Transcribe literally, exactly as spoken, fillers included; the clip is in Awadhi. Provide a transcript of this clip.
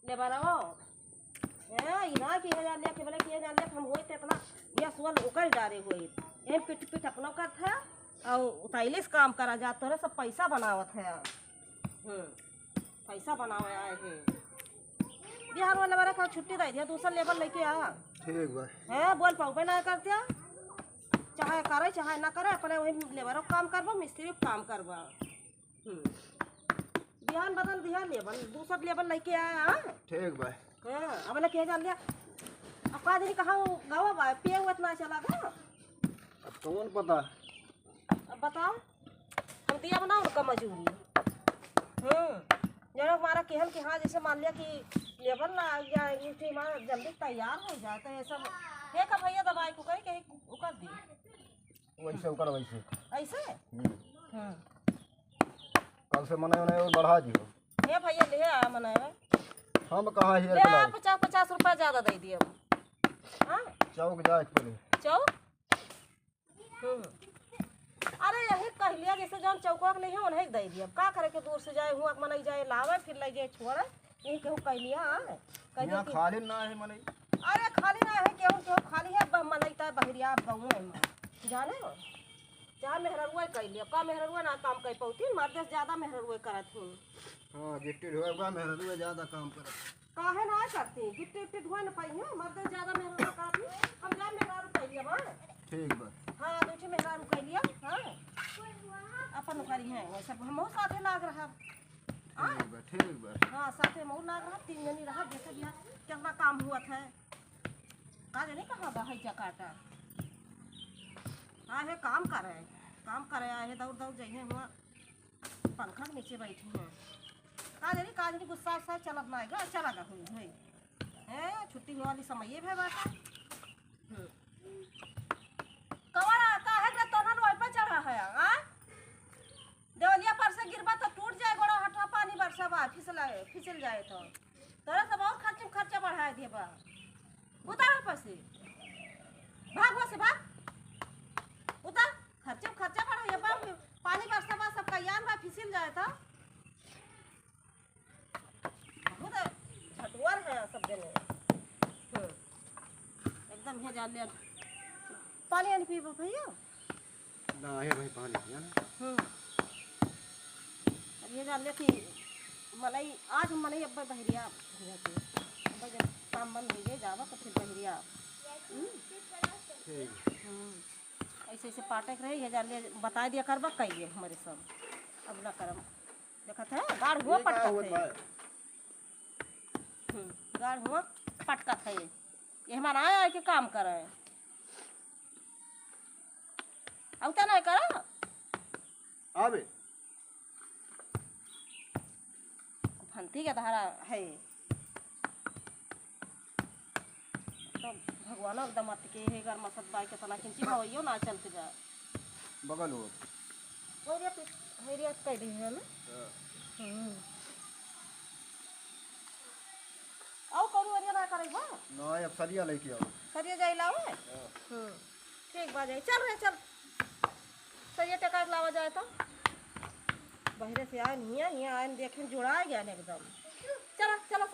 लेबरवा। हैं, ई ना कि ये जान लिया, कि बोले कि ये जान लिया कि हम होई त इतना गैस वाल ओकर डारे होई। ये पिट पिट अपनो करत है, और उताइले से काम करा जा, तोरे सब पैसा बनावत है। हम्म, पैसा बनावे आए हैं। बिहान वाले लेबर का छुट्टी दे दिया, दूसरा लेबर लेके आ। ठीक बा। हैं, बोल पाउबे ना करते, चाहे करे चाहे ना करे, अपने वही लेबरो काम करबा, मिस्त्री काम करबा। हम्म। बिहान बदल दिया लेबर, दूसर लेबर लेके आया, हाँ? ठीक बा। हाँ, अब ना के जान लिया। अब का जानी कहाँ वो गवा बा, पिए हुआ इतना चला गया। अब कौन पता? अब बताओ, हम दिया बनाओ उनका मजूरी। हम्म, जरा हमारा केहन कि हाँ, जैसे मान लिया कि लेबर ना आ गया, ये कि हमारा जल्दी तैयार हो जाए, तो ये सब, ये का भैया दवाई को करी, कहीं उकर दी। वैसे ओकर वैसे। ऐसे? हम्म। हम्म। कल से मने उन्हें और बढ़ा दियो। हे भैया, ले आ मने। हम कहाँ हियर ले आ, चलाए? पचास, पचास रुपया ज्यादा दे दिए अब। हाँ? चौक जाए के पड़े। चौक? हम्म। अरे यही कह लिया, जैसे जौन चौकवा के नहीं है, उन्हें दे दिए। अब का करे के, दूर से जाए, हुआ मनई जाए, लावे, फिर ले जाए, छोड़े। यही केहू कह लिया, हाँ? कह यहाँ दिया कि खाली ना है मनई। अरे खाली ना है, केहू, केहू खाली है, ब-, मनई त बहरिया गाँव में। जाने हो? चाहे मेहररुआ कह लिया, का मेहररुआ ना काम कर पौती, मर्दे से ज्यादा मेहररुआ करत हूँ। हाँ, गिट्टी ढोए बा, मेहररुआ ज्यादा काम करत। काहे ना करती? गिट्टी उट्टी ढोए न पाई है, मर्दे से ज्यादा मेहररुआ करत हूँ। हम जा मेहरारू कह लिया बा। ठीक बा। हाँ, दो ठे मेहरारू कह लिया, हाँ। अपन करी है, वो सब हमहू साथे लाग रहा। हाँ? ठीक बा, ठीक बा। हाँ, साथे मऊ लाग रहा, तीन जनी रहा, जैसे भी है, कितना काम हुआ था। का जाने कहाँ बा है जकाटा। हाँ, हे काम करे, काम करे आए हैं, दौड़ दौड़ जइहे हुआ, पंखा के नीचे बैठी हैं। का जाने, का जाने गुस्सा उस्सा चलत ना आएगा, चला गा हुई, हुई। हैं, छुट्टी वाली समय ये भे बाटा। हम्म। कवा, काहे के तोहन वही पे चढ़ा है, आ? देवलिया पर से गिरबा तो टूट जाए गोड़ा हटवा, पानी बरसा बा, फिसला, फिसल जाए तो। तोरा सब और खर्च में खर्चा बढ़ाए दिए बा। उतार ऊपर से। भाग वहाँ से, भाग। उतार। खर्चे में खर्चा बढ़ाए बा। पानी बरसा बा, सब कल्याण बा, फिसल जाए तो। बहुत झटुअर है सब जने। हम्म। एकदम हे जान ले। पानी आनी पीबो भैया? ना, हे भाई पानी पिया ना। हम्म। अब ये जान ले कि मनई, आज मनई अब्बे बहरिया भैया के। अब्बे जब काम बंद हो जाए, जावा तो फिर बहरिया। हम्म। ठीक। हम्म। ऐसे ऐसे पाटे के रहे, ये जान ले, बता दिया करबा, कहिए हमारे सब। अब ना करम। देखत है, गाढ़ हुआ ये का पटकत होत है। बा? हम्म, गाढ़ हुआ पटकत है। ये हमारा आया है कि काम करे। अब क्या नहीं करा? आवे। फंती के धारा है। तो भगवान एकदम अटके है, घर मसत बाई के तना किंची भवैयो ना चलते बा। बगल हो। और ये पीठ, मेरी आज कह दी है ना? हाँ। हम्म। आउ कौन वरिया ना करे बा? ना, अब सरिया लेके आओ। सरिया जाई लाओ? हाँ। हम्म। ठीक बा जाई। चल रे, चल। सरिया टेका के लावा जाए तो। बहरे से आए नहीं है, यहाँ आए देखें जुड़ा गया एकदम। चला, चला,